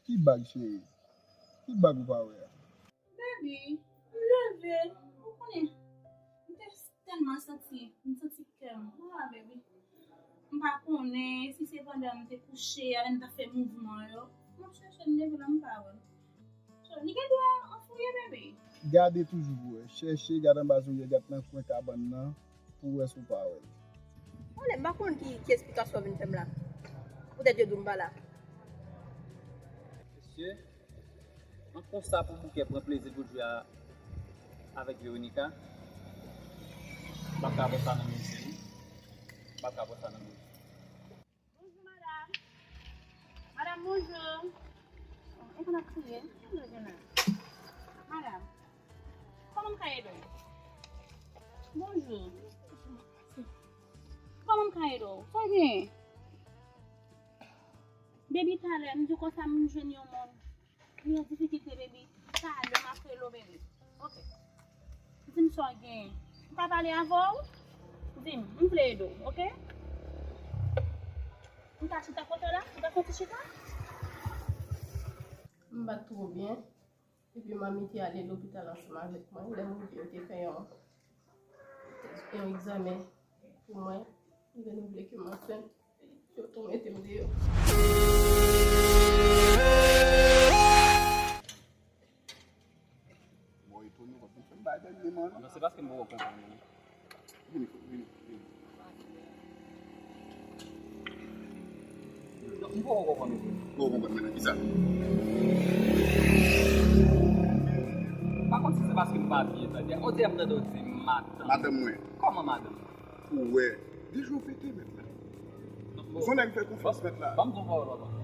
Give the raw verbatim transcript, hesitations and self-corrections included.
Ki bag, cheri? Ki bag ou pa wè a? Baby, m leve, ou konnen, m te tèlman santi, m santi kè m. Ah, baby, m pa konnen si se pandan m te kouche a, lè m t ap fè mouvman yo. M ap chèche l, m leve la, m pa wè l. So, li gen dwa anfouye, baby. Gade toujou pou wè. Chèche, gade anba zòrye, gade nan kwen kabann nan pou wè si w pa wè l. Anlè, m pa konn ki, ki esplikasyon w vin fè m la. Poutèt yo di w m pa la. Mesye, an konsa pou bouke pran plezi pou jwe a, avèk Veronica. M pa ka pran sa nan men misye, non. M pa ka pran sa nan men misye. Bonjou, madanm. Madanm, bonjou. E konn ap kriye. Madanm, kòman m ka ede w? Bonjou. Kòman m ka ede w? Sa gen? Baby, talè, m di w konsa m jwenn yon moun. M gen difikilte, baby. Talè m ap rele w, baby. Ok. Di m sa w gen. M ka pale avè w? Di m, m vle ede w, ok? M ka chita kote w la? M ka fè ti chita? M pa t twò byen. Epi manmi te ale lopital ansanm avèk mwen. Lè m rive, yo te fè yon, yon egzamen pou mwen. Yo te revele ke m ansent. Yo tou mete m deyò. Bon, etone, w ap vin fè m bay bèl men, man. Non, se paske m poko konprann ou. Vini, vini, vini. Non, m poko konprann ou. Poko konprann mwen nan ki sa? Pa konn si se paske m pa byen tande. On dirè m tande w di madanm. Madanm mwen. Kòman madanm? Ou wè. Deja w pete, mèt la. Ou son nèg fè konfyans, mèt la. Ban m di w yon pawòl, papa.